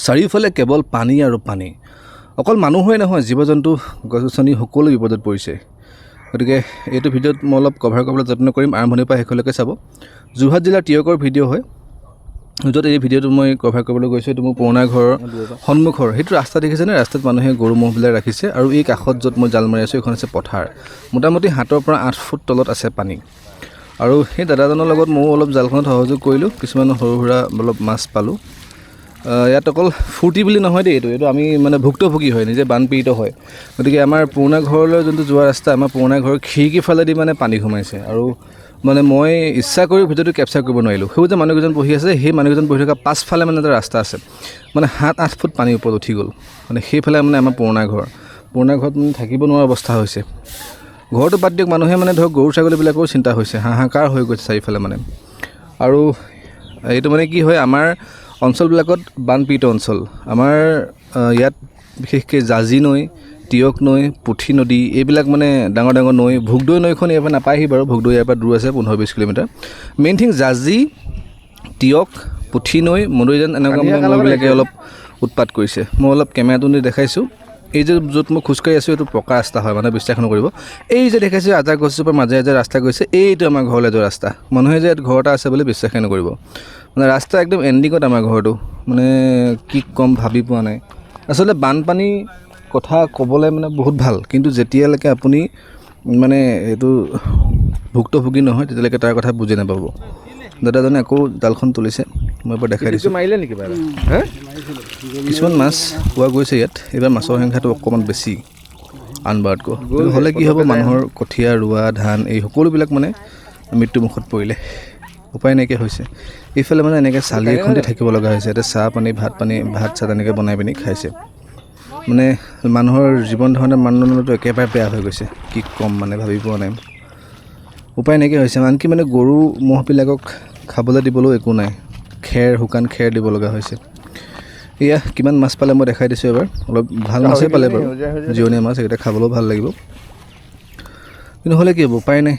চাৰিওফালে কেৱল পানী আৰু পানী। অকল মানুহৰে নহয়, জীৱ জন্তু, গছ গছনি সকলো বিপদত পৰিছে। গতিকে এইটো ভিডিঅ'ত মই অলপ কভাৰ কৰিবলৈ যত্ন কৰিম। আৰম্ভণিৰ পৰা শেষলৈকে চাব। যোৰহাট জিলাৰ টীয়কৰ ভিডিঅ' হয়, য'ত এই ভিডিঅ'টো মই কভাৰ কৰিবলৈ গৈছোঁ। এইটো মোৰ পুৰণা ঘৰৰ সন্মুখৰ সেইটো ৰাস্তা দেখিছেনে? ৰাস্তাত মানুহে গৰু ম'হবিলাক ৰাখিছে। আৰু এই কাষত য'ত মই জাল মাৰি আছোঁ, এইখন হৈছে পথাৰ। মোটামুটি 7ৰ পৰা 8 ফুট তলত আছে পানী। আৰু সেই দাদাজনৰ লগত ময়ো অলপ জালখনত সহযোগ কৰিলোঁ। কিছুমান সৰু সুৰা অলপ মাছ পালোঁ। ইয়াত অকল ফূৰ্তি বুলি নহয় দেই, এইটো আমি মানে ভুক্তভোগী হয়, নিজে বানপীড়িত হয়। গতিকে আমাৰ পুৰণা ঘৰলৈ যোনটো যোৱা ৰাস্তা, আমাৰ পুৰণা ঘৰৰ খিৰিকী ফালেদি মানে পানী সোমাইছে। আৰু মানে মই ইচ্ছা কৰি ভিডিঅ'টো কেপচাৰ কৰিব নোৱাৰিলোঁ। সেই যে মানুহকেইজন বহি আছে, সেই মানুহকেইজন বহি থকা পাছফালে মানে এটা ৰাস্তা আছে, মানে 7-8 ফুট পানীৰ ওপৰত উঠি গ'ল। মানে সেইফালে মানে আমাৰ পুৰণা ঘৰ, পুৰণা ঘৰত মানে থাকিব নোৱাৰা অৱস্থা হৈছে। ঘৰটো বাদ দিয়ক, মানুহে মানে ধৰক গৰু ছাগলীবিলাকৰো চিন্তা হৈছে, হাহাকাৰ হৈ গৈছে চাৰিওফালে মানে। আৰু এইটো মানে কি হয়, আমাৰ অঞ্চলবিলাকত বানপীড়িত অঞ্চল আমাৰ। ইয়াত বিশেষকৈ জাঁজী নৈ, টীয়ক নৈ, পুঠি নদী, এইবিলাক মানে ডাঙৰ ডাঙৰ নৈ। ভোগদৈ নৈখন ইয়াৰ পৰা নাপায়হি বাৰু, ভোগদৈ ইয়াৰ পৰা দূৰ আছে 15-20 কিলোমিটাৰ। মেইন থিং জাঁজী, টীয়ক, পুঠি নৈ, মদৈজান, এনেকুৱা মানে নৈবিলাকে অলপ উৎপাত কৰিছে। মই অলপ কেমেৰাটো নি দেখাইছোঁ। এই যে য'ত মই খোজকাঢ়ি আছোঁ, এইটো পকা ৰাস্তা হয়, মানুহে বিশ্বাস নকৰিব। এই যে দেখাইছোঁ, আজা গছজোপাৰ মাজেৰে যে ৰাস্তা গৈছে, এইটো আমাৰ ঘৰলৈ যোৱা ৰাস্তা। মানুহে যে ইয়াত ঘৰ এটা আছে বুলি বিশ্বাসেই নকৰিব। মানে ৰাস্তা একদম এণ্ডিঙত আমাৰ ঘৰটো। মানে কি ক'ম ভাবি পোৱা নাই। আচলতে বানপানী কথা ক'বলৈ মানে বহুত ভাল, কিন্তু যেতিয়ালৈকে আপুনি মানে এইটো ভুক্তভোগী নহয়, তেতিয়ালৈকে তাৰ কথা বুজি নাপাব। দাদাজনে আকৌ জালখন তুলিছে, মই এবাৰ দেখাই দিছোঁ। মাৰিলে নেকি বাৰু হে? কিছুমান মাছ পোৱা গৈছে ইয়াত। এইবাৰ মাছৰ সংখ্যাটো অকণমান বেছি আনবাৰতকৈ। কিন্তু হ'লে কি হ'ব, মানুহৰ কঠীয়া ৰোৱা, ধান, এই সকলোবিলাক মানে মৃত্যুমুখত পৰিলে, উপায় নাইকিয়া হৈছে। এইফালে মানে এনেকৈ চালি এখন দি থাকিব লগা হৈছে। ইয়াতে চাহ পানী, ভাত পানী, ভাত চাত এনেকৈ বনাই পিনি খাইছে। মানে মানুহৰ জীৱন ধাৰণৰ মানদণ্ডটো একেবাৰে বেয়া হৈ গৈছে। কি ক'ম মানে ভাবি পোৱা নাই, উপায় নাইকিয়া হৈছে। আনকি মানে গৰু ম'হবিলাকক খাবলৈ দিবলৈও একো নাই, খেৰ, শুকান খেৰ দিব লগা হৈছে। এয়া কিমান মাছ পালে মই দেখাই দিছোঁ এবাৰ। অলপ ভাল মাছেই পালে বাৰু, জিৰণীয়া মাছ, সেইকেইটা খাবলৈও ভাল লাগিব। কিন্তু হ'লে কি হ'ব, উপায় নাই।